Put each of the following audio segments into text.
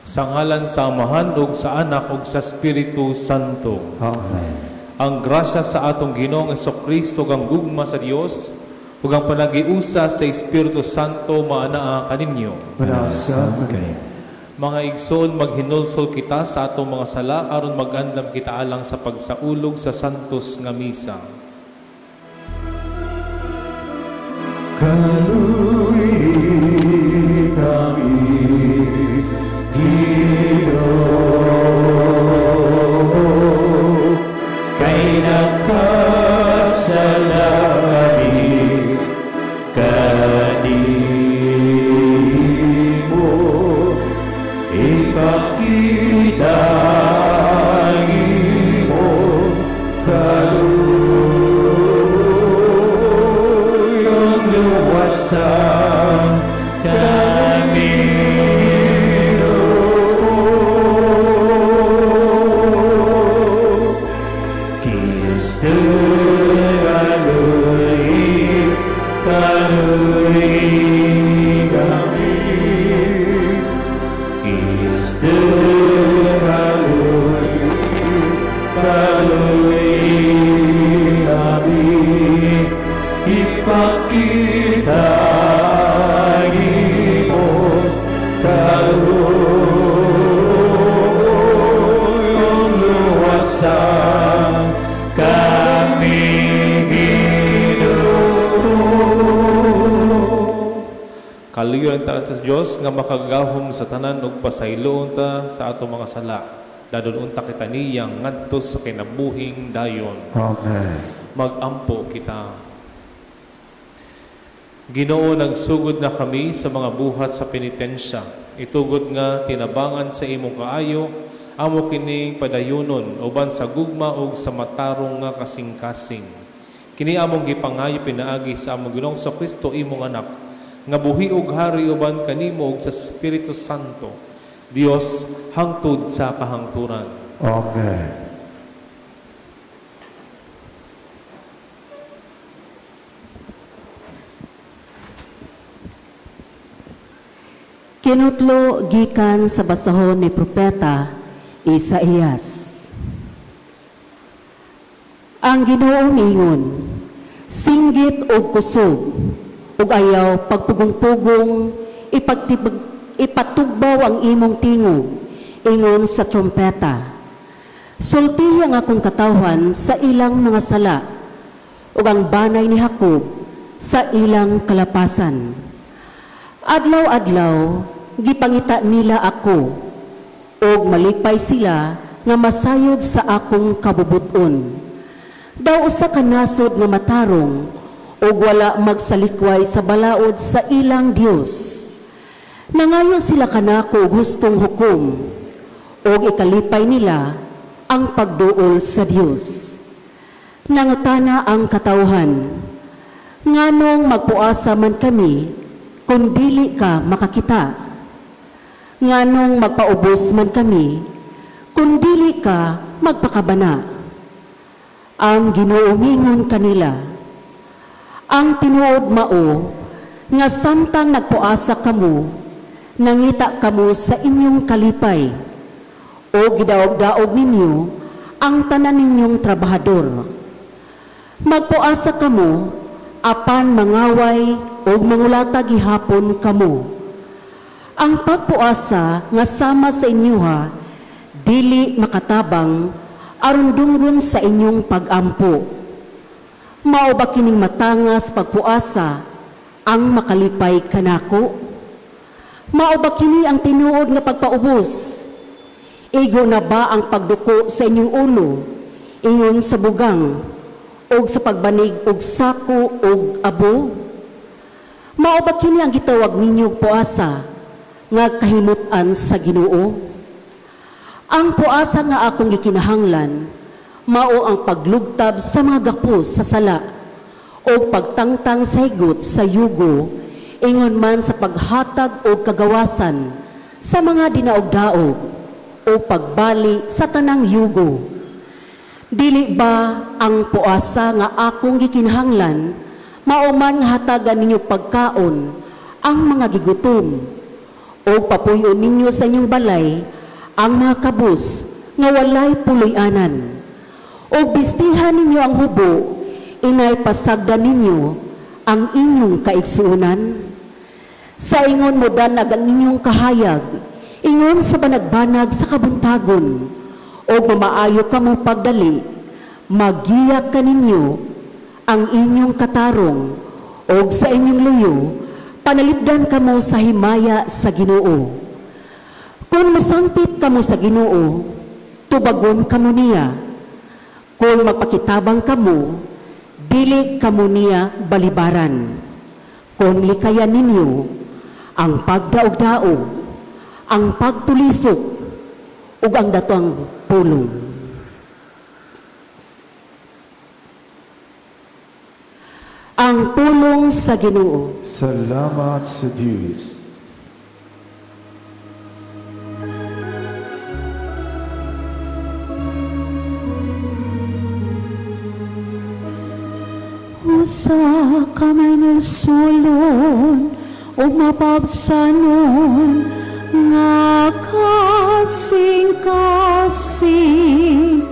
Sa ngalan sa Amahan ug sa Anak ug sa Espiritu Santo. Amen. Ang grasya sa atong Ginoong Kristo, ang gugma sa Dios ug ang panagiusa sa Espiritu Santo maanaa kaninyo. Manasa kanimo. Mga igsoon, maghinulsol kita sa atong mga sala aron mag-andam kita alang sa pagsaulog sa santos nga misa. Kaluoy kami, Ginoo, kay nakasala kami kanimo. Ipakita ang imong kaluoy, luwasa kami, Ginoo. Kristo, kaluoy, kaluoy kami. Kristo, kaluoy, kaluoy kami. Ipakita ang imong kaluoy, luwasa kami, Ginoo. Kaluoyan ta sa Dios nga makagagahom sa tanan ug pasayloon ta sa atong mga sala. Dadon unta kita niyang ngadto sa kinabuhing dayon. Amen. Magampo kita. Ginoo, nagsugod na kami sa mga buhat sa penitensya. Itugot nga tinabangan sa imong kaayo, amo kining padayunon uban sa gugma ug sa matarong nga kasing-kasing. Kini among gipangayo pinaagi sa among Ginoong Kristo, imong anak, nga buhi ug hari uban kanimo ug sa Espiritu Santo, Dios hangtod sa kahangturan. Amen. Kinutlo gikan sa basahon ni propeta Isaías. Ang Ginoo miingon, singgit og kusog ug ayaw pagpugong-pugong, ipatugbaw ang imong tingog ingon sa trompeta. Sultihi ang akong katawhan sa ilang mga sala ug ang banay ni Jacob sa ilang kalapasan. Adlaw-adlaw gipangita nila ako ug malipay sila nga masayod sa akong kabubuton. Daw usa ka nasod nga matarong ug wala magsalikway sa balaod sa ilang Dios. Nangayo sila kanako og hustong hukom ug ikalipay nila ang pagduol sa Dios. Nangutana ang katawhan, nganong magpuasa man kami kung dili ka makakita? Nganong magpaubos man kami kung dili ka magpakabana? Ang Ginoo mingon kanila, ang tinuod mao nga samtang nagpuasa kamo, nangita kamo sa inyong kalipay o gidaog-daog ninyo ang tanan ninyong trabahador. Magpuasa kamo apan mangaway o mangulata gihapon kamo. Ang pagpuasa nga sama sa inyoha dili makatabang aron dunggon sa inyong pagampo. Mao ba kining matangas pagpuasa ang makalipay kanako? Mao ba kini ang tinuod nga pagpaubos? Igo na ba ang pagduko sa inyong ulo ingon sa bugang og sa pagbanig og sako og abo? Mao ba kini ang gitawag ninyo puasa nga kahimutan sa Ginoo? Ang puasa nga akong gikinahanglan mao ang paglugtab sa mga gapos sa sala o pagtangtang sa higot sa yugo, ingon man sa paghatag og kagawasan sa mga dinaog-daog o pagbali sa tanang yugo. Dili ba ang puasa nga akong gikinahanglan mao man nga hatagan ninyo pagkaon ang mga gigutom Ug papuy-on ninyo sa inyong balay ang mga kabus nga walay puloy-anan. Ug bistihan ninyo ang hubo, inay pasagdan ninyo ang inyong kaigsuonan. Sa ingon modanag ang inyong kahayag, ingon sa banagbanag sa kabuntagon, ug mamaayo kamo pagdali, magiyak kaninyo ang inyong katarong, ug sa inyong luyo, panalipdan kamo sa himaya sa Ginoo. Kung masangpit kamo sa Ginoo, tubagon kamo niya. Kung magpakitabang kamo, dili kamo niya balibaran. Kung likayan ninyo ang pagdaog-daog, ang pagtulisok, ug ang datong pulong. Ang pulong sa Ginoo. Salamat sa Diyos. Usa ka mahinulsulon ug mapabsanon nga kasing-kasing.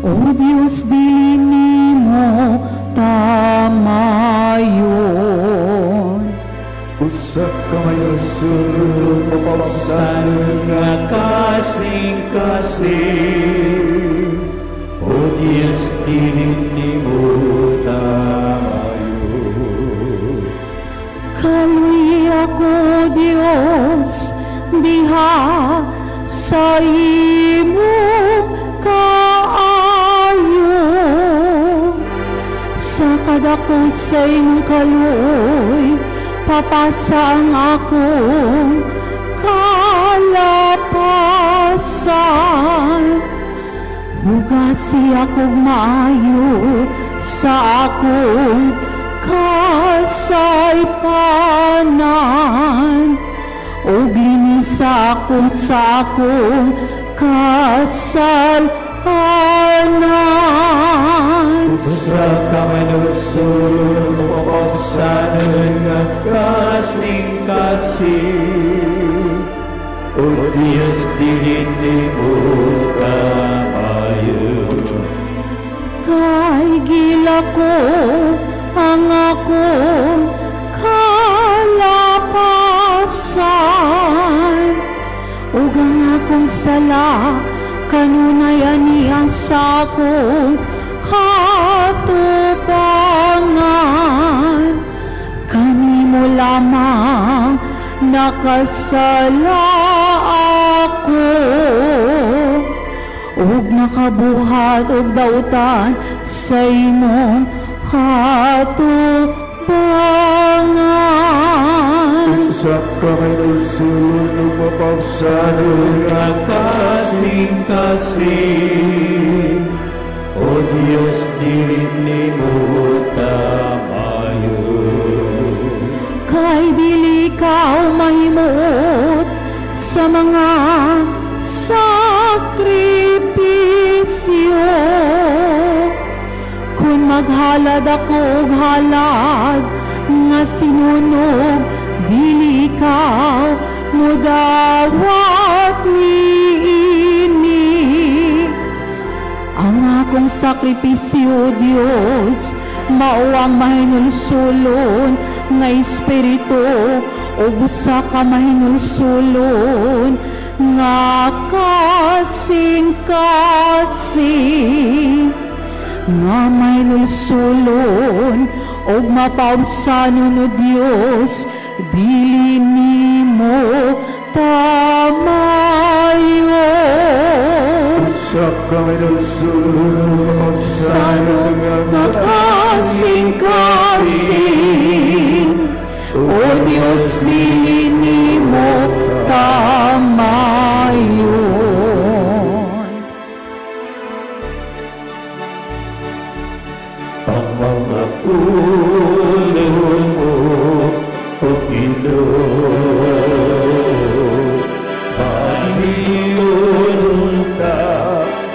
O Dios, dili nimo tamayon. Usa ka mahinulsulon ug mapabsanon nga kasing-kasing. O Diyos, dili nimo tamayon. Kaluy ako, Dios, diha sa imong kaayo. Sa kadako sa imong kaluoy, papasa ang akong kalapasan. Hugasi akong maayo sa akong kasaypanan, ug linisa ako sa akong kasalanan. Usa ka mahinulsulon ug mapabsanon nga kasing-kasing. O Diyos, dili nimo tamayon. Kay gila ko ang akong kalapasan, ug ang akong sala kanunay aniya sa akong hatubangan. Kanimo lamang nakasala ako, ug nakabuhat og dautan sa imong hatubangan. Usa ka mahinulsulon ug mapabsanon nga kasing-kasing. O Diyos, dili nimo tamayon. Kay dili ikaw mahimuot sa mga sakripisyo. Kung maghalad ako og halad nga sinunog, dili ikaw mudawat niini. Ang akong sakripisyo, Dios, mao ang mahinulsulon nga espiritu ug usa ka mahinulsulon nga kasing-kasing, nga mahinulsulon ug mapaubsanon, o Dios, dili nimo tamayon. Usa ka mahinulsulon ug mapabsanon nga Kasing-kasing, O Diyos, dili nimo tamayon. Ang mga pulong mo, O Ginoo, ta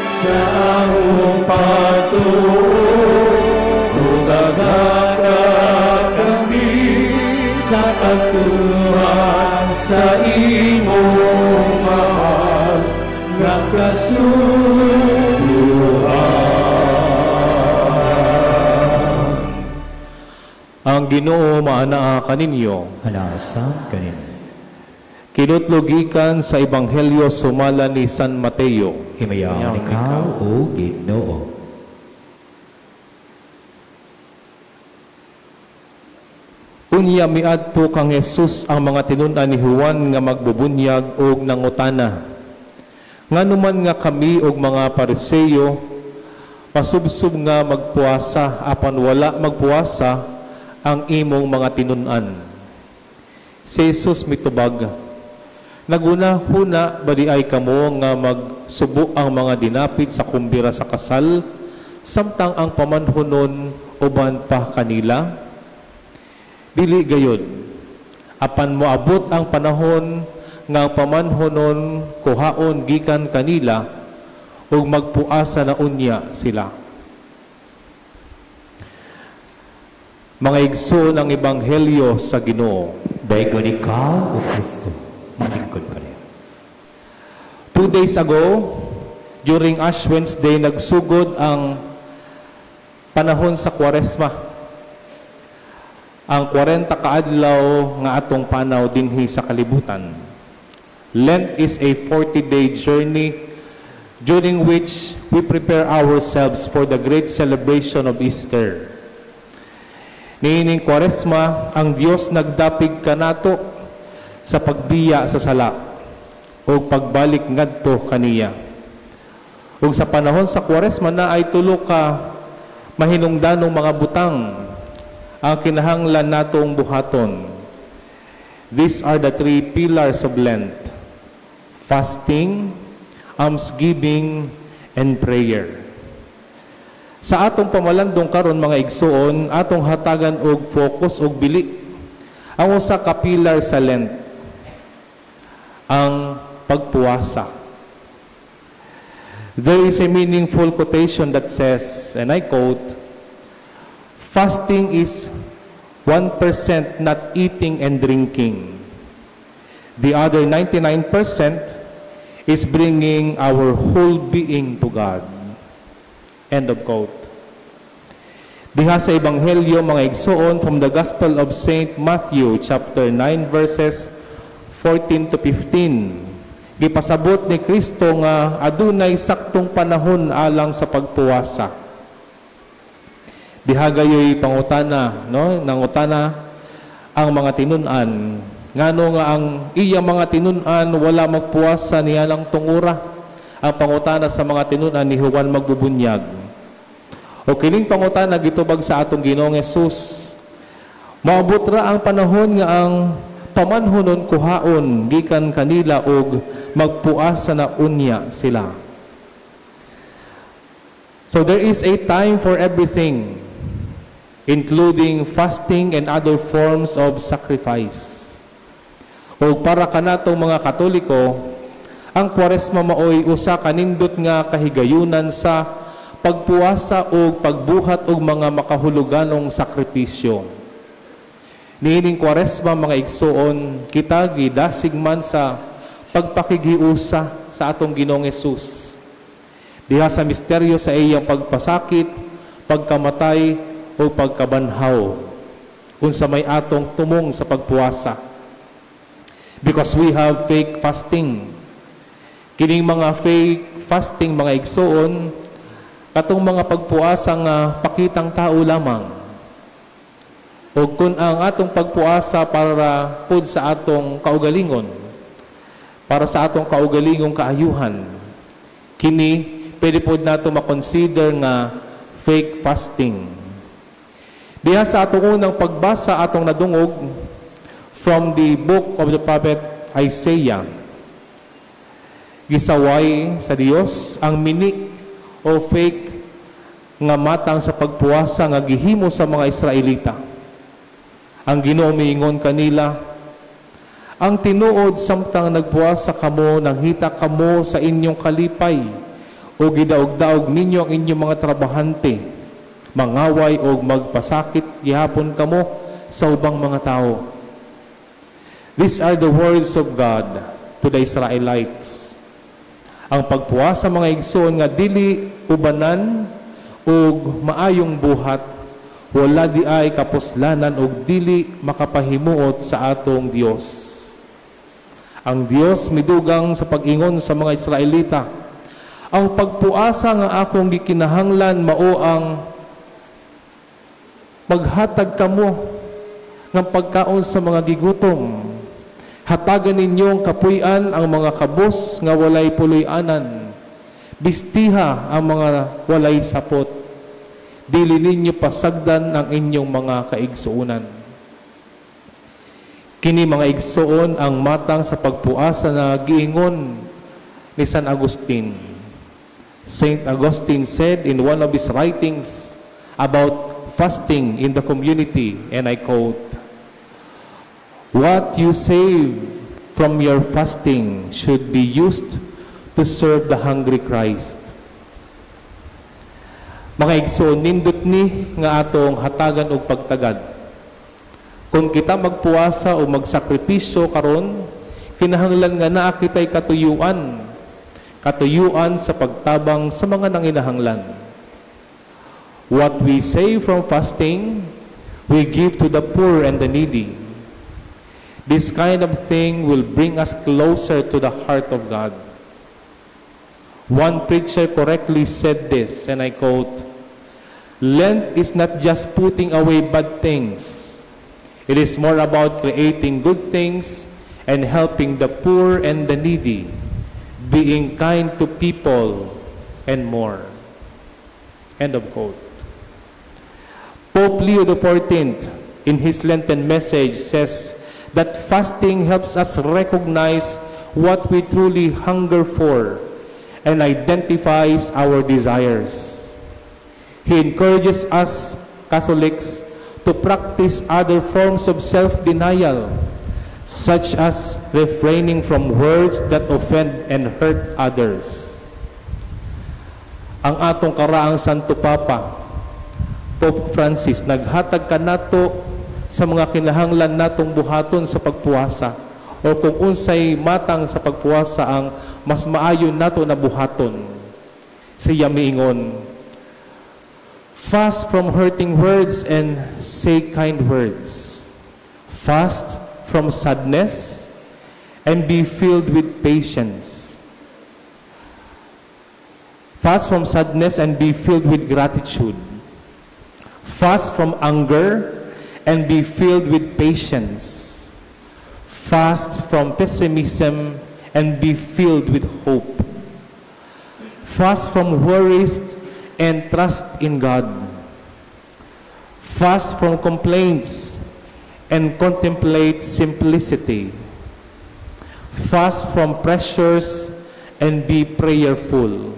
sa among pagtuo, ug agata kami sa pagtuman sa Kasubuan. Ang Ginoo maanaa kaninyo. Anaa sab kaninyo. Kinutlo gikan sa Ebanghelyo sumala ni San Mateo. Himayaon ikaw, O Ginoo. Unya miadto kang Jesus ang mga tinun-an ni Juan nga magbubunyag og nangutana: "Ngano man nga kami og mga Pariseo pasubsob nga magpuasa, apan wala magpuasa ang imong mga tinun-an?" Si Jesus mitubag, "Naghuna-huna ba diay kamo nga magsubo ang mga dinapit sa kumbira sa kasal samtang ang pamanhunon uban pa kanila? Dili gayod. Apan moabot ang panahon nga ang pamanhunon kuhaon gikan kanila ug magpuasa na unya sila." Mga igsoon, ang ebanghelyo sa Ginoo. Daygon ikaw, O Kristo. Maglingkod pa rin. 2 days ago, during Ash Wednesday, nagsugod ang panahon sa Kwaresma. Ang 40 kaadlaw nga atong panaw dinhi sa kalibutan. Lent is a 40-day journey during which we prepare ourselves for the great celebration of Easter. Niining Kwaresma, ang Dios nagdapig kanato sa pagbiya sa sala o pagbalik ngadto kaniya. Ug sa panahon sa Kwaresma na ay tulo ka mahinungdanong mga butang ang kinahanglan natong buhaton. These are the three pillars of Lent: fasting, almsgiving, and prayer. Sa atong pamalandong karon, mga igsuon, atong hatagan og focus og bili ang usa ka pillar sa Lent, ang pagpuasa. There is a meaningful quotation that says, and I quote, "Fasting is 1% not eating and drinking. The other 99% is bringing our whole being to God." End of quote. Diha sa Ebanghelyo, mga igsoon, from the Gospel of St. Matthew, chapter 9, verses 14 to 15, gipasabot ni Kristo nga adunay saktong panahon alang sa pagpuwasa. Diha gayoy pangutana, no? Nangutana ang mga tinun-an. Ngano nga ang iya mga tinun-an wala magpuasa niyanang tungura? Ang pangutana sa mga tinun-an ni Juan Magbubunyag. O kining pangutana gitubag sa atong Ginoong Hesus. Moabot ra ang panahon nga ang pamanhunon kuhaon gikan kanila og magpuasa na unya sila. So there is a time for everything, including fasting and other forms of sacrifice. O para kanatong mga Katoliko, ang Kwaresma maoy usa ka nindot nga kahigayunan sa pagpuasa o pagbuhat og mga makahuluganong sakripisyo. Niining Kwaresma, mga igsoon, kita gidasig man sa pagpakighiusa sa atong Ginoong Hesus diha sa misteryo sa iyang pagpasakit, pagkamatay o pagkabanhaw. Unsa may atong tumong sa pagpuasa? Because we have fake fasting. Kining mga fake fasting, mga igsoon, katong mga pagpuasa nga pakitang tao lamang. O kung ang atong pagpuasa para pud sa atong kaugalingon, para sa atong kaugalingong kaayuhan, kini pwede pod nato makonsider nga fake fasting. Diha sa atong unang pagbasa, atong nadungog from the book of the prophet Isaiah. Gisaway sa Dios ang mini o fake nga matang sa pagpuasa nga gihimo sa mga Israelita. Ang Ginoo miingon kanila, "Ang tinuod, samtang nagpuasa kamo, nanghita kamo sa inyong kalipay o gidaog-daog ninyo ang inyong mga trabahante, mangaway o magpasakit gihapon kamo sa ubang mga tao." These are the words of God to the Israelites. Ang pagpuasa, mga igsoon, nga dili ubanan og maayong buhat, wala diay kapuslanan og dili makapahimuot sa atong Dios. Ang Dios midugang sa pag-ingon sa mga Israelita, "Ang pagpuasa nga akong gikinahanglan mao ang maghatag kamo ng pagkaon sa mga gigutom. Hatagan ninyong kapuy-an ang mga kabos nga walay puloy-anan. Bistiha ang mga walay sapot. Dili ninyo pasagdan ang inyong mga kaigsuonan." Kini, mga igsoon, ang matang sa pagpuasa na giingon ni San Agustin. Saint Augustine said in one of his writings about fasting in the community, and I quote, "What you save from your fasting should be used to serve the hungry Christ." Mga igsoon, nindot ni nga atong hatagan og pagtagad. Kung kita magpuasa o magsakripisyo karon, kinahanglan nga naa kitay katuyuan. Katuyuan sa pagtabang sa mga nanginahanglan. What we save from fasting, we give to the poor and the needy. This kind of thing will bring us closer to the heart of God. One preacher correctly said this, and I quote, "Lent is not just putting away bad things. It is more about creating good things and helping the poor and the needy, being kind to people, and more." End of quote. Pope Leo XIV, in his Lenten message, says that fasting helps us recognize what we truly hunger for and identifies our desires. He encourages us, Catholics, to practice other forms of self-denial, such as refraining from words that offend and hurt others. Ang atong karaang Santo Papa, Pope Francis, naghatag kanato sa mga kinahanglan natong buhaton sa pagpuasa o kung unsay matang sa pagpuasa ang mas maayo nato na buhaton. Siya miingon, "Fast from hurting words and say kind words. Fast from sadness and be filled with patience. Fast from sadness and be filled with gratitude. Fast from anger and be filled with patience. Fast from pessimism and be filled with hope. Fast from worries and trust in God. Fast from complaints and contemplate simplicity. Fast from pressures and be prayerful.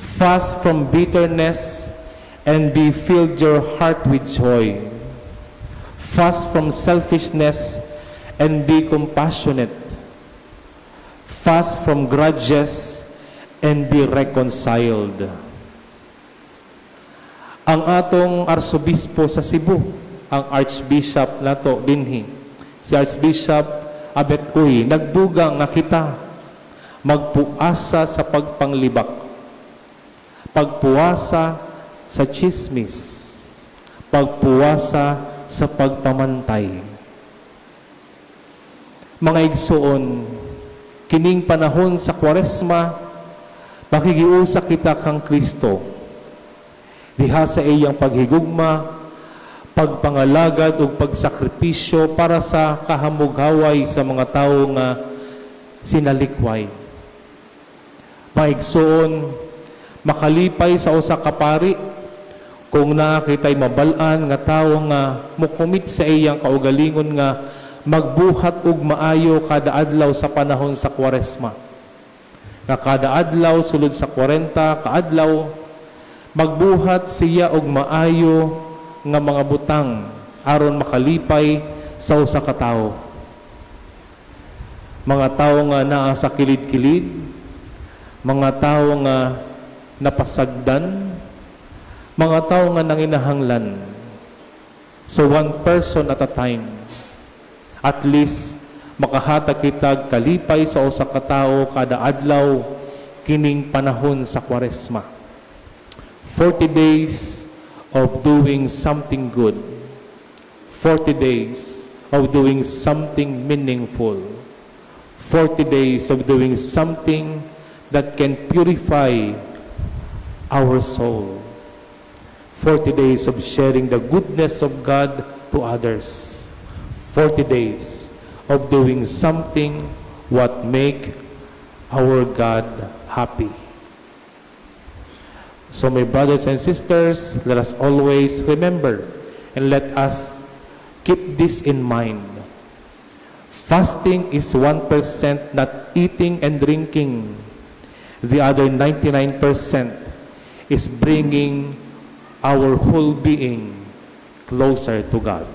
Fast from bitterness and be filled your heart with joy. Fast from selfishness and be compassionate. Fast from grudges and be reconciled." Ang atong arsobispo sa Cebu, ang Archbishop nato dinhi, si Archbishop Abet Uy, nagdugang nga kita magpuasa sa pagpanglibak, pagpuasa sa chismis, pagpuasa sa pagpamantay. Mga igsoon, kining panahon sa Kwaresma, makigiusa kita kang Kristo. Diha sa iyang paghigugma, pagpangalagad ug pagsakripisyo para sa kahamughaway sa mga tawo nga sinalikway. Mga igsoon, makalipay sa usa ka pari kung naa kitay mabal-an nga tawo nga mo-commit sa iyang kaugalingon nga magbuhat og maayo kada adlaw sa panahon sa Kwaresma. Nga kada adlaw sulod sa 40 kaadlaw, magbuhat siya og maayo nga mga butang aron makalipay sa usa ka tawo. Mga tawo nga naa sa kilid-kilid, mga tawo nga napasagdan, mga tawo nga nanginahanglan. So one person at a time. At least makahatag kitag kalipay sa usa ka tawo kada adlaw. kining panahon sa Kwaresma. 40 days of doing something good. 40 days of doing something meaningful. 40 days of doing something that can purify our soul. 40 days of sharing the goodness of God to others. 40 days of doing something what make our God happy. So my brothers and sisters, let us always remember and let us keep this in mind. Fasting is 1% not eating and drinking. The other 99% is bringing our whole being closer to God.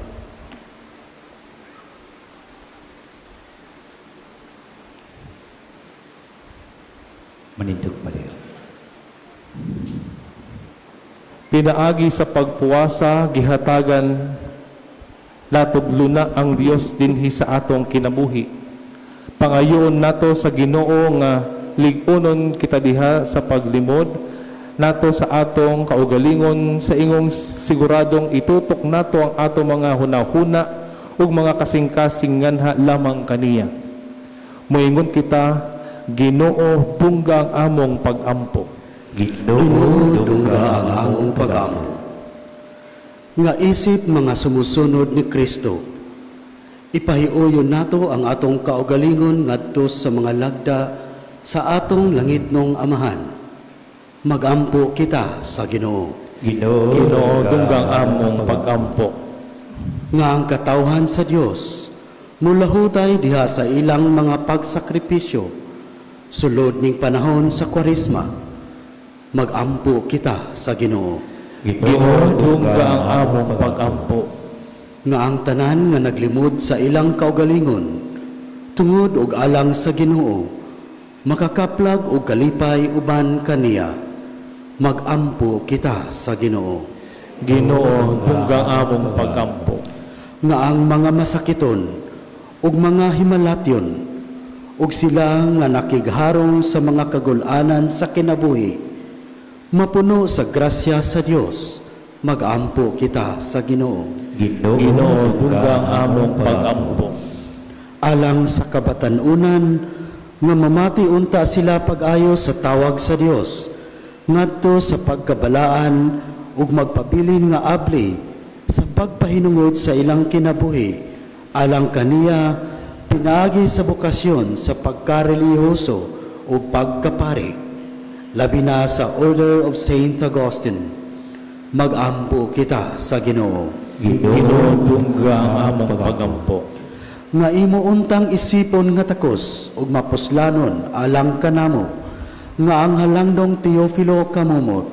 Manindog padayon. Pinaagi sa pagpuwasa, gihatagan natog luna ang Dios dinhi sa atong kinabuhi. Pangayoon nato sa Ginoo nga lig-unon kita diha sa paglimod nato sa atong kaugalingon sa ingong siguradong itutok nato ang atong mga hunahuna ug mga kasing-kasing nganha lamang kaniya. Moingon kita, Ginoo, dungga ang among pagampo. Ginoo, Ginoo, dungga ang among pagampo. Nga isip mga sumusunod ni Kristo, ipahiuyon nato ang atong kaugalingon ngadto sa mga lagda sa atong langitnong Amahan. Magampo kita sa Ginoo. Ginoo, Ginoo, dungga ang among pagampo. Nga ang katawhan sa Dios mulahutay diha sa ilang mga pagsakripisyo sulod ning panahon sa Kwaresma. Magampo kita sa Ginoo. Ginoo, dungga ang among pagampo. Nga ang tanan nga naglimod sa ilang kaugalingon tungod og alang sa Ginoo makakaplag og kalipay uban kaniya. Magampo kita sa Ginoo. Ginoo, dungga ang among pagampo. Nga ang mga masakiton ug mga himalatyon ug sila nga nakigharong sa mga kagul-anan sa kinabuhi mapuno sa grasya sa Dios. Magampo kita sa Ginoo. Ginoo, Ginoo, dungga ang among pagampo. Alang sa kabatan-unan nga mamati unta sila pag-ayo sa tawag sa Dios ngadto sa pagkabalaan ug magpabilin nga abli sa pagpahinungod sa ilang kinabuhi alang kaniya pinaagi sa bokasyon sa pagkarelihiyoso ug pagkapari, labi na sa Order of Saint Augustine. Magampo kita sa Ginoo. Ginoo, dungga ang among pagampo. Nga imo untang isipon nga takos ug mapuslanon alang kanamo nga ang halangdong Teofilo Camomot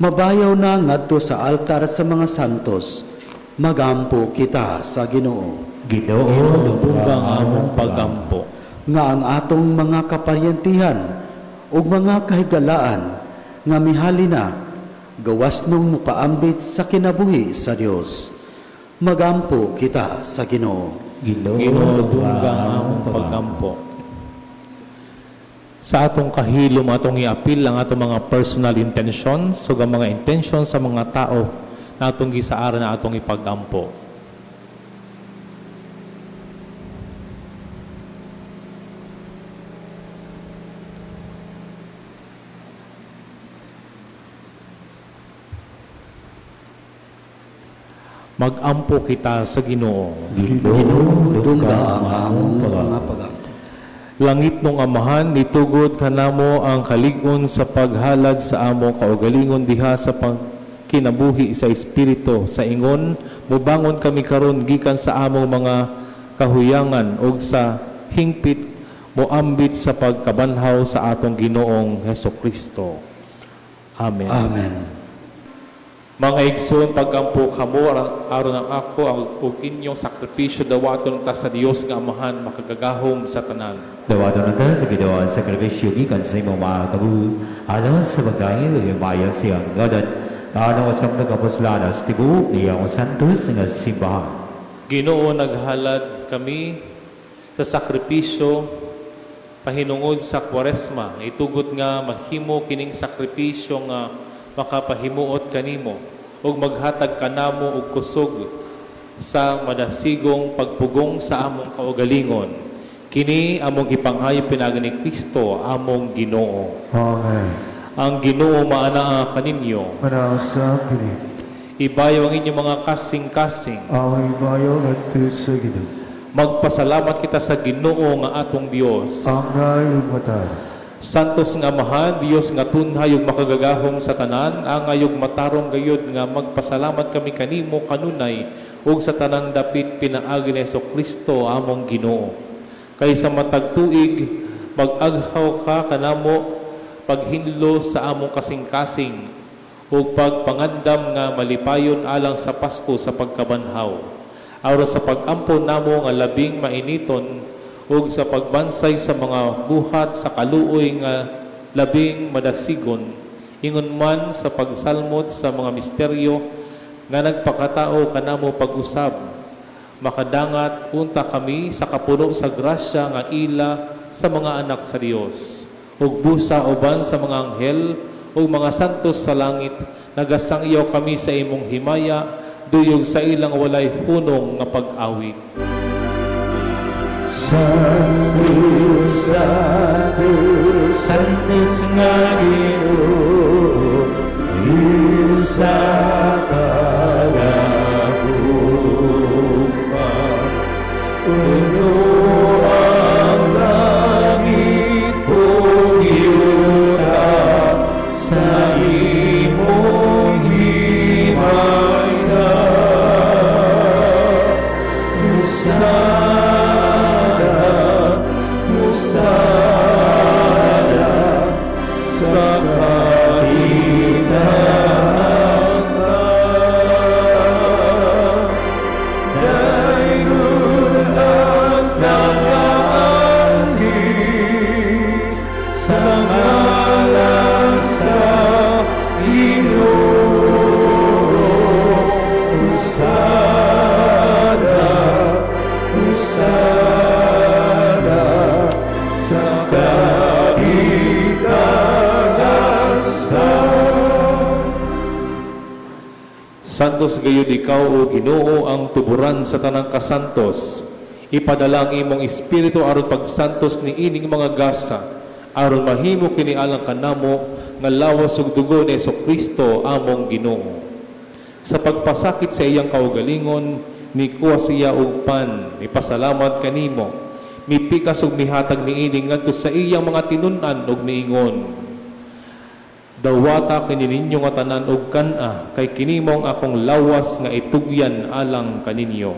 mabayaw na ngadto sa altar sa mga santos. Magampo kita sa Ginoo. Ginoo, Ginoo, dungga ang among pagampo. Nga ang atong mga kaparyentihan ug mga kahigalaan nga mihali na gawas nung mupaambit sa kinabuhi sa Dios. Magampo kita sa Ginoo. Ginoo, Ginoo, dungga ang among pagampo. Sa atong kahilom, atong iapil ang atong mga personal intentions ug ang mga intentions sa mga tao na atong gisaaran na atong ipagampo. Magampo kita sa Ginoo. Ginoo, dungga ang among mga pagampo. Langitnong Amahan, nitugod kanamo ang kalig-on sa paghalad sa among kaugalingon diha sa pagkinabuhi sa Espiritu. Sa ingon, mubangon kami karon gikan sa among mga kahuyangan ug sa hingpit moambit sa pagkabanhaw sa atong Ginoong Hesukristo. Amen. Amen. Mga igsoon, pagampo kamo aron ang ako ang ug inyong sakripisyo dawaton ta sa Dios nga Amahan makagagahom sa tanan. Dawaton nato sa Ginoo ang sakripisyo gikan sa imong mga kabuhi alang sa pagdahil ug himaya sa iyang ngalan, alang sa nagapuslanan sa tibuok niyang santos nga simbahan. Ginoo, naghalad kami sa sakripisyo Pahinungod sa Kwaresma, itugot nga mahimo kining sakripisyo nga makapahimuot kanimo ug maghatag kanamo og kusog sa madasigong pagpugong sa among kaugalingon. Kini among gipanghayo pinaagi ni Kristo among Ginoo. Amen. Ang Ginoo maanaa kaninyo. Manaa sa kini. Ibayo ang inyong mga kasing-kasing. Among ibayo ngadto sa Ginoo. Magpasalamat kita sa Ginoo nga atong Dios. Angay ug matarong. Santos nga Amahan, Dios nga tunhay ug makagagahom sa tanan, angay ug matarong gayud nga magpasalamat kami kanimo kanunay ug sa tanang dapit pinaagi ni Kristo among Ginoo. Kay sa matag tuig mag-aghaw ka kanamo paghinlo sa among kasing-kasing ug pagpangandam nga malipayon alang sa Pasko sa pagkabanhaw. Aron sa pag-ampo namo nga labing mainiton ug sa pagbansay sa mga buhat sa kaluoy nga labing madasigon, ingon man sa pagsalmot sa mga misteryo nga nagpakatao kanamo pag-usab, makadangat unta kami sa kapuno sa grasya nga ila sa mga anak sa Dios, ug busa uban sa mga anghel ug mga santos sa langit, nagasangyaw kami sa imong himaya duyog sa ilang walay hunong nga pag-awit. Santo, Santo, Santos nga Ginoo, sa kalaguma. Puno ang langit ug yuta sa imong himaya. Hosana, Hosana sa kaitaasan. Dayon ang nangaanhi sa ngalan sa Ginoo. Hosana, Hosana sa kaitaasan. Santos gayud ikaw, o Ginoo, ang tuburan sa tanang kasantos. Ipadala ang imong espiritu aron pagsantos ni ining mga gasa, aron mahimo kini alang kanamo nga lawas ug dugo ni Kristo among Ginoo. Sa pagpasakit sa iyang kaugalingon, nikuha siya og pan, mipasalamat kanimo, mipikas ug mihatag niini ngadto sa iyang mga tinun-an ug miingon: "Dawata kini ninyo nga tanan og kan-a, kay kini mao ang akong lawas nga itugyan alang kaninyo."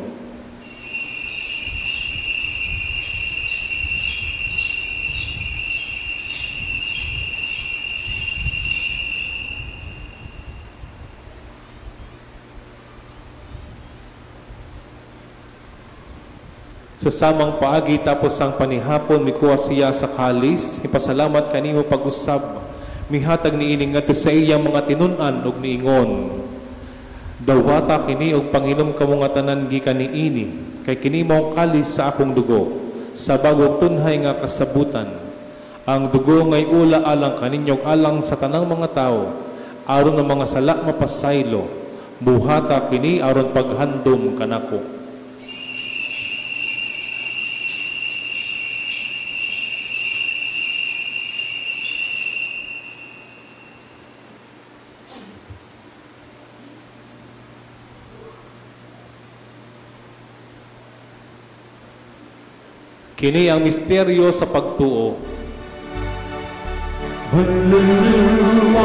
Sa samang paagi tapos ang panihapon, mikuha siya sa kalis, ipasalamat kanimo pag-usab, mihatag niini ngadto sa iyang mga tinun-an ug miingon: "Dawata kini og panginom kamo nga tanan gikan niini, kay kini mao kalis sa akong dugo, sa bagong tunhay nga kasabutan. Ang dugo ngay ula alang kaninyo ug alang sa tanang mga tawo, aron ang mga sala mapasaylo. Buhata kini aron paghandom kanako." Kini ang misteryo sa pagtuo. Manluluwas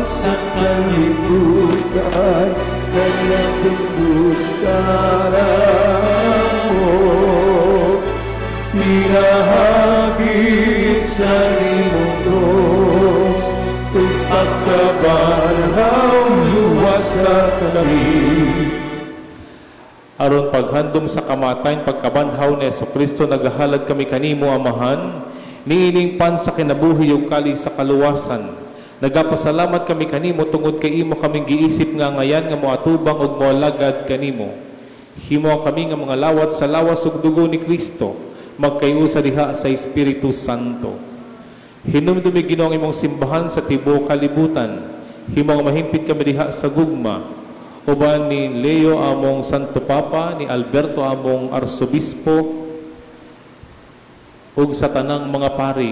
sa kalibutan, naglatubos ka mo. Pinahagit sa imong krus, ug pagkabanhaw, luwas sa kami. Aron paghandom sa kamatayon pagkabanhaw ni Kristo, nagahalad kami kanimo, Amahan, niining pan sa kinabuhi ug kalis sa kaluwasan. Nagapasalamat kami kanimo tungod kay imo kaming giisip nga ngayan nga moatubang ug moalagad kanimo. Himo kami nga mga lawat sa lawas ug dugo ni Kristo. Magkayusa diha sa Espiritu Santo. Hinumdumi, Ginoo, ang imong simbahan sa tibuok kalibutan. Himong mahimpit kami diha sa gugma. Uban ni Leo among Santo Papa, ni Alberto among Arsobispo, ug sa tanang mga pari.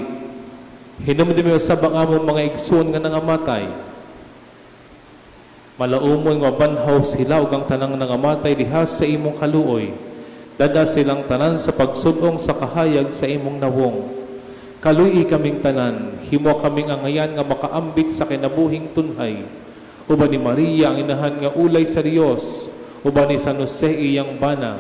Hinumdumi usab ang among mga igsoon nga nangamatay. Malaumon nga banhaw sila ug ang tanang nangamatay diha sa imong kaluoy. Dad-a silang tanan sa pagsud-ong sa kahayag sa imong nawong. Kaluy-i kaming tanan, himo kaming angayan nga makaambit sa kinabuhing tunhay. Uban ni Maria ang inahan nga ulay sa Dios, uban ni San Jose iyang bana,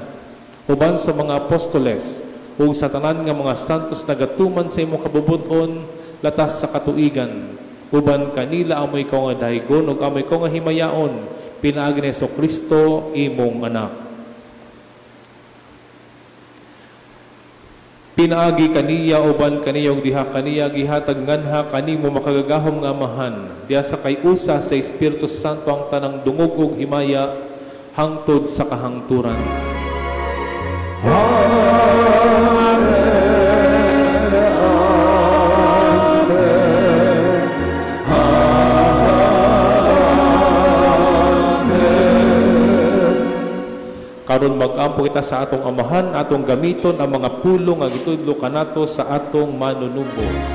uban sa mga apostoles, ug sa tanan nga mga santos nagatuman sa imong kabubut-on latas sa katuigan. Uban kanila amo ikaw nga daygon ug amo ikaw nga himayaon pinaagi ni Kristo imong anak. Pinaagi kaniya, uban kaniya ug diha kaniya, gihatag nganha kanimo makagagahom nga Amahan diha sa kay-usa sa Espiritu Santo ang tanang dungog ug himaya hangtod sa kahangturan. Amen. Amen. Amen. Karon mag-ampo kita sa atong Amahan, atong gamiton ang mga pulong nga gitudlo kanato sa atong manunubos.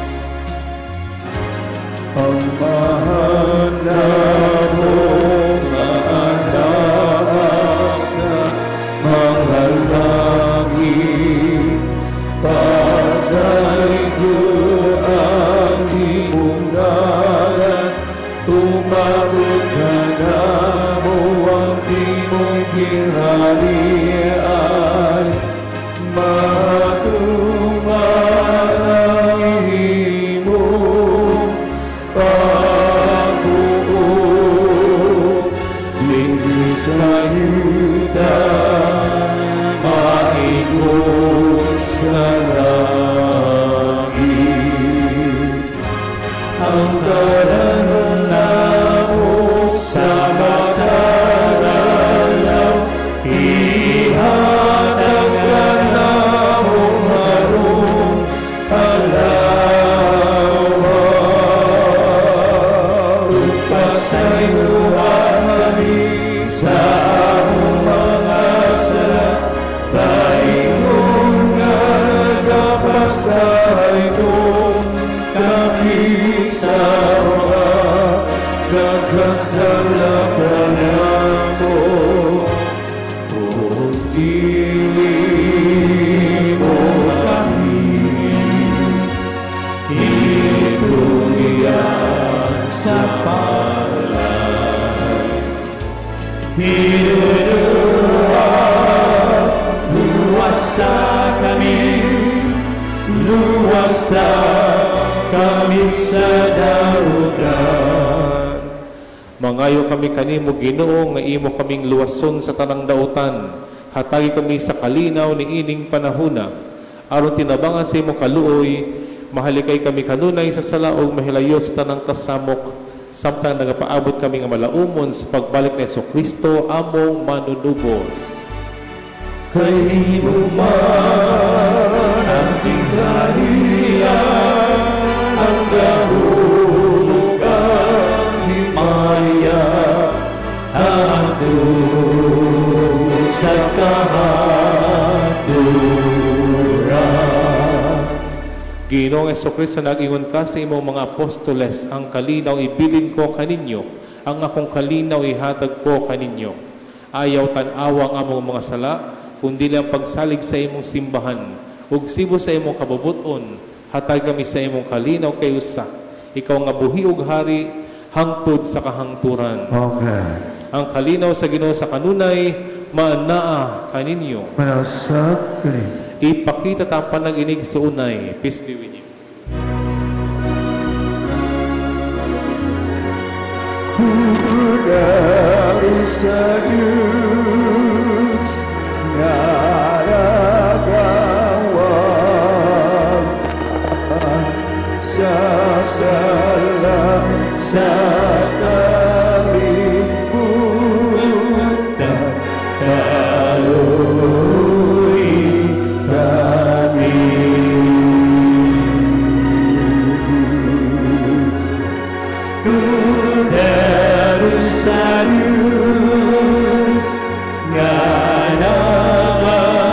Amahan namo nga anaa sa mga langit, Padaygon ang imong ngalan, Umabot kanamo ang imong gingharian, Matuman ang imong pagbuot dinhi sa yuta maingon sa langit. Ang dalan namo sa makadalaw, ihatag kanamo karong adlaw. Ug pasayloa kami sa among mga sala, paingon nga nagapasaylo kami sa mga nagkasala kanamo. Ug dili mo kami itugyan sa palay. Hinunua, luwasa kami, luwasa kami sa dautan. Mangayo kami kanimo, Ginoo, nga imo kaming luwason sa tanang dautan. Hatagi kami sa kalinaw ni ining panahuna. Aron tinabangan sa imong kaluoy, mahalikay kami kanunay sa sala ug mahilayo sa tanang kasamok samtang nagapaabot kami nga malaumon sa pagbalik ni Kristo among manunubos. Kay imo man ang gingharian, ang gahom ug ang himaya, hangtod sa kahangturan. Ginoong Kristo, nag-ingon ka sa imong mga apostoles, "Ang kalinaw ibilin ko kaninyo, ang akong kalinaw ihatag ko kaninyo." Ayaw tan-awa ang among mga sala, kundi ang pagsalig sa imong simbahan. Ug sibo sa imong kabubut-on, hatag kami sa imong kalinaw kay usa. Ikaw nga buhi ug hari hangtod sa kahangturan. Amen. Ang kalinaw sa Ginoo sa kanunay maanaa kaninyo. Manausap kani. Ipakita ta ang panag-inig sa unay. Peace be with you. Kunwari sa Diyos nga nagawag sa sala sa kalibutan, kaloy kami. Kordero sa Diyos nga nangawagtang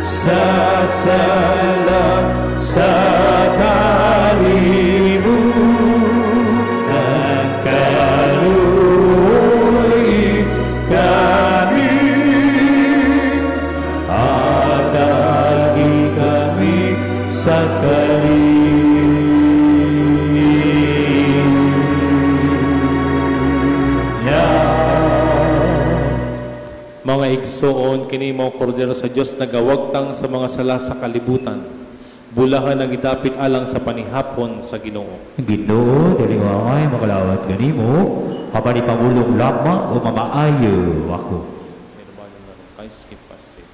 sa sala sa kalibutan. Kaluoy kami at agi kami sa kalinya. Mga igsoon, kini mao kordero sa Dios nagawagtang sa mga sala sa kalibutan. Bulahan ang gidapit alang sa panihapon sa Ginoo. Ginoo, dili ko angay makalawat kanimo, apan ipangulong lamang o mamaayo ako. Ay, skip pa, skip.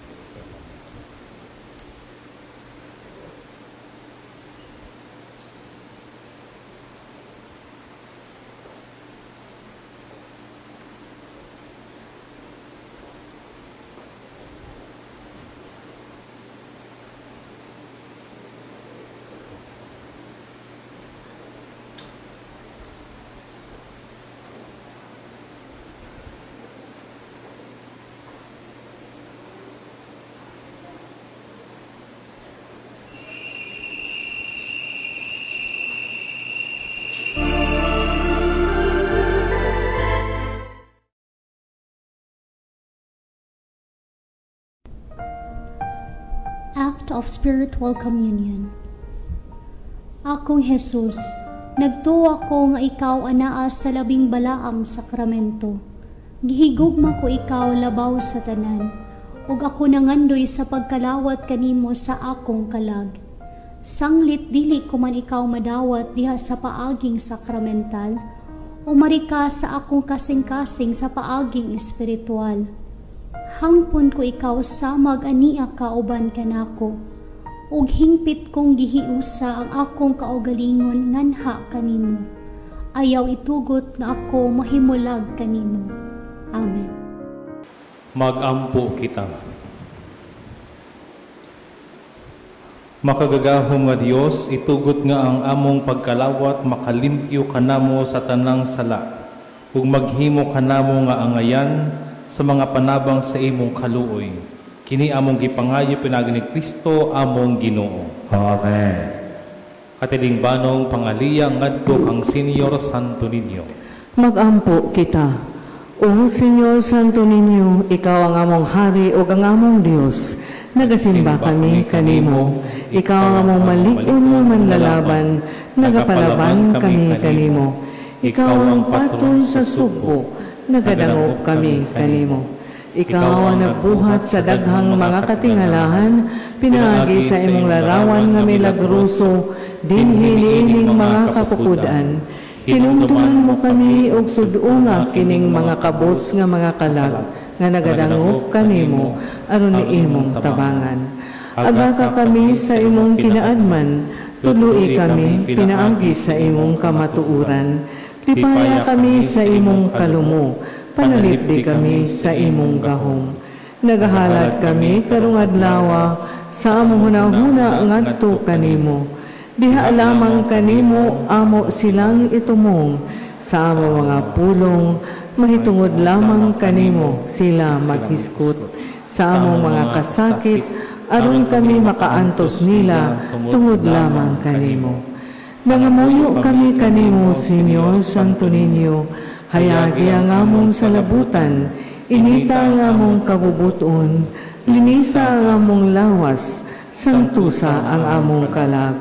Act of Spiritual Communion. Akong Jesus, nagtuo ko nga ikaw anaa sa labing balaang sakramento. Gihigugma ko ikaw labaw sa tanan, ug ako nangandoy sa pagkalawat kanimo sa akong kalag. Sanglit dili ko man ikaw madawat diha sa paaging sakramental, umari ka sa akong kasing-kasing sa paaging espiritual. Hangpon ko ikaw samag ania ka uban kanako, ug hingpit kong gihiusa ang akong kaugalingon nganha kanimo. Ayaw itugot nga ako mahimulag kanimo. Amen. Magampo kita. Makagagahom nga Dios, itugot nga ang among pagkalawat makalimpyo kanamo sa tanang sala, ug maghimo kanamo nga angayan sa mga panabang sa imong kaluoy. Kini among gipangayo pinaagi ni Kristo among Ginoo. Amen. Katilingbanong pangaliya ngadto kang Senyor Santo Niño. Magampo kita. O Senyor Santo Niño, ikaw ang among hari ug ang among Dios. Nagasimba kami kanimo. Ikaw ang among malig-on nga manlalaban, nagapalaban kami kanimo. Ikaw ang patron sa Sugbo, nagadangop kami kanimo. Ikaw ang nagbuhat sa daghang mga katingalahan, pinaagi sa imong larawan nga milagroso, dinhi niining mga kapupud-an. Hinumduman mo kami og sud-unga kining mga kabos nga mga kalag nga nagadangop kanimo aron ni imong tabangan. Agaka kami sa imong kinaadman, tudloi kami pinaagi sa imong kamatuoran. Lipaya kami sa imong kalumo, panalipdi kami sa imong gahom. Nagahalad kami karong adlawa sa among hunahuna ngadto kanimo. Diha lamang kanimo amo silang itumong sa among mga pulong, mahitungod lamang kanimo sila maghiskot. Sa among mga kasakit, aron kami makaantos nila tungod lamang kanimo. Nangamuyo kami kanimo, Senyor Santo Niño, hayagi ang among salabutan, inita ang among kabubuton, linisa ang among lawas, santusa ang among kalag.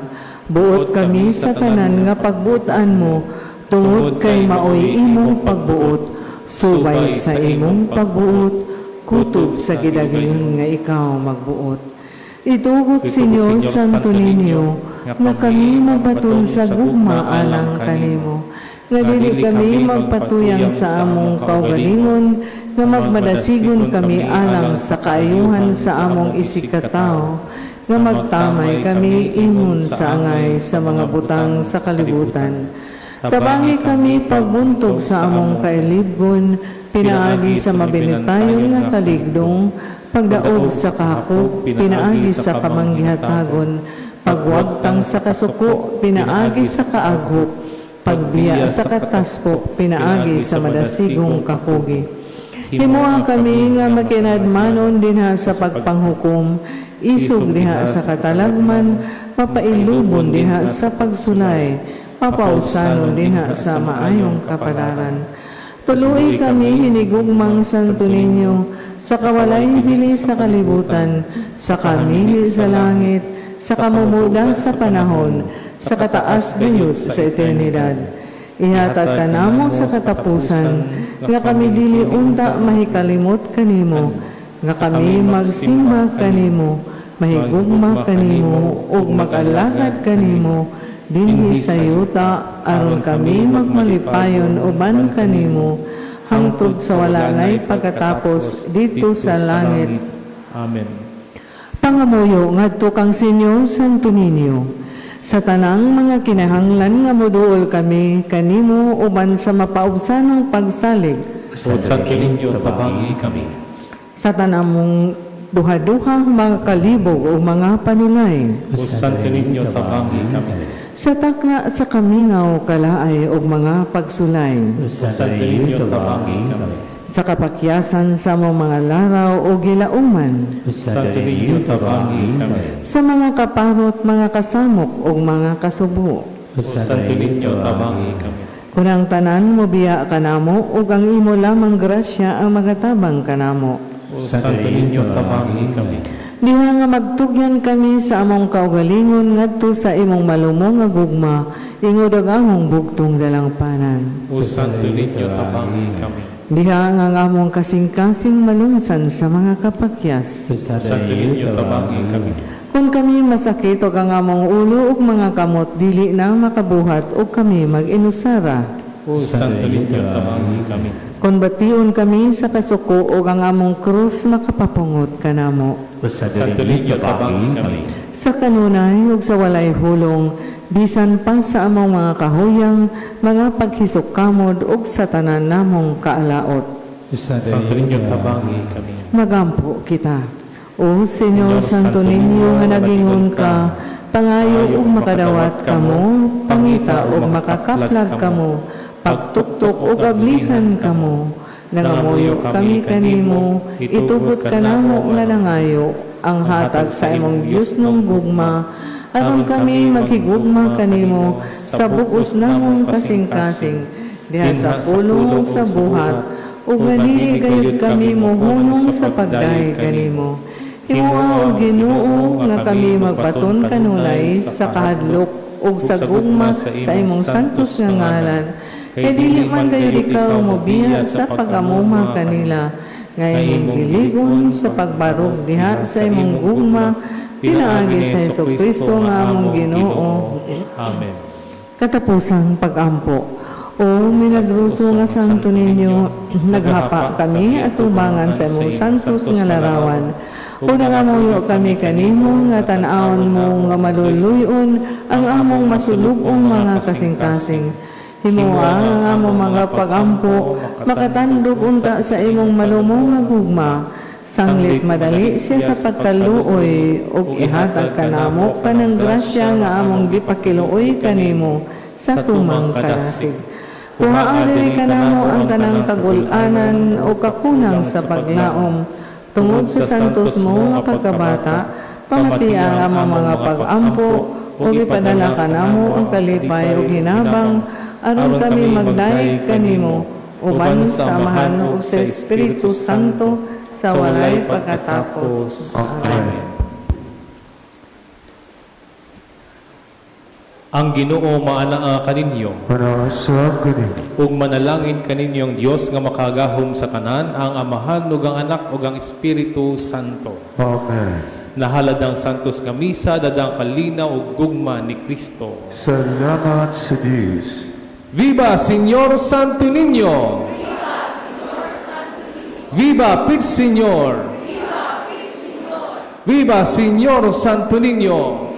Buot kami sa tanan nga pagbuotan mo, tungod kay maoy imong pagbuot, subay sa imong pagbuot, kutob sa gidagayon nga ikaw magbuot. Itugot, Senyor Santo Niño, nga kami magbaton sa gugma alang kanimo, nga dili kami magpatuyang sa among kaugalingon, nga magmadasigon kami alang sa kaayuhan sa among isigkatawo, nga magtamay kami ingon sa angay sa mga butang sa kalibutan. Tabangi kami pagbuntog sa among kailibgon, pinaagi sa mabinitayon nga kaligdong, pagdaog sa kahakop, pinaagi sa kamanggihatagon, Pagwagtang sa kasuko pinaagi sa kaaghok, pagbiya sa kataspok pinaagi sa madasigong kakugi. Himoa kami nga makinadmanon dinha sa pagpanghukom, isog diha sa katalagman, mapailubon diha sa pagsulay, mapausanon dinha sa maayong kapalaran. Tului kami hinigugmang Santo Niño sa kawalay bili sa kalibutan, sa kamili sa langit, sa kamumuda sa panahon, sa kataas gayud sa eternidad. Ihatag ka namo sa katapusan, nga kami dili unta mahikalimot kanimo, nga kami magsimba kanimo, mahigugma kanimo, ug mag-alagad kanimo, dinhi sa yuta, aron kami magmalipayon uban kanimo, hangtod sa wala nay pagkatapos didto sa langit. Amen. Pangamuyo ngadto kang Senyor Santo Niño, sa tanang mga kinahanglan nga moduol kami kanimo uban sa mapaubsanang pagsalig, O Santo Niño, tabangi kami. Sa tanang duha-duha mga kalibog o mga panulay, O Santo Niño, tabangi kami. Sa takna sa kamingaw, kalaay ug mga pagsulay, O Santo Niño, tabangi kami. Sa kapakyasan sa among mga laraw o gilauman, O Santo Niño, tabangi kami. Sa mga kaparot, mga kasamok ug mga kasubo. O Santo Niño, tabangi kami. Kun ang tanan mobiya kanamo ug ang imo lamang grasya ang magatabang kanamo. O Santo Niño, tabangi kami. Diha nga magtugyan kami sa among kaugalingon ngadto sa imong malumo nga gugma, ingod ang among bugtong dalangpanan. O Santo Niño, tabangi kami. Diha nga ang among kasing-kasing malungsan sa mga kapakyas. O Santo Niño, tabangi kami. Kung kami masakit og ang among ulo ug mga kamot dili na makabuhat ug kami mag-inusara. O Santo Niño, tabangi kami. Kung bation kami sa kasuko ug ang among krus makapapungot kanamo. O Santo Niño, tabangi kami. Sa kanunay ug sa walay hulong, bisan pa sa among mga kahuyang, mga paghisok-kamod ug sa tanan namong kaalaot. O Santo Niño, tabangi kami. Magampo kita. O Senyor Santo Niño nga nagingon ka, pangayo ug makadawat kamo, pangita ug makakaplag kamo, pagtuktok ug ablihan kamo. Nangamuyo kami kanimo, itugot kanamo nga nangayo ang hatag sa imong Diosnong gugma, aron kami maghigugma kanimo sa bug-os namong kasing-kasing, diha sa pulong ug sa buhat, ug nga dili gayud kami mohunong sa pagdayeg kanimo. Himoa, o Ginoo, nga kami magbaton kanunay sa kahadlok ug sa gugma sa imong santos nga ngalan. Kay dili man gayud ikaw mobiya sa pag-amuma kanila, nga imong giligon sa pagbarog diha sa imong gugma, pinaagi sa Hesus Kristo nga among Ginoo. Amen. Katapusang pag-ampo. O milagroso nga Santo Niño, naghapa kami atubangan sa imong santos nga larawan. O nangamuyo kami kanimo nga tan-awon mo nga maluluyon ang among masulub-ong mga kasing-kasing. Himoa ang among mga pagampo makatandog unta sa imong malumo nga gugma. Sanglit madali siya sa pagkaluoy ug ihatag kanamo kanang grasya nga among gipakiluoy kanimo sa tumang kadasig. Kuhaa diri kanamo ang tanang kagul-anan o kakulang sa paglaom tungod sa santos mo nga pagkabata. Pamati ang among mga pag-ampo ug ipadala kanamo ang kalipay ug hinabang aron kami magdayeg kanimo uban sa Amahan ug sa Espiritu Santo sa walay pagkatapos. Amen. Ang Ginoo maanaa kaninyo. Manaa sab kanimo. Ug manalangin kaninyo ang Dios nga makagahom sa tanan, ang Amahan ug ang Anak ug ang Espiritu Santo. Amen. Nahalad ang santos nga misa, dadang kalinaw ug gugma ni Kristo. Salamat sa Diyos. Viva Señor Santo Niño! Viva Pit Señor! Viva Señor Santo Niño!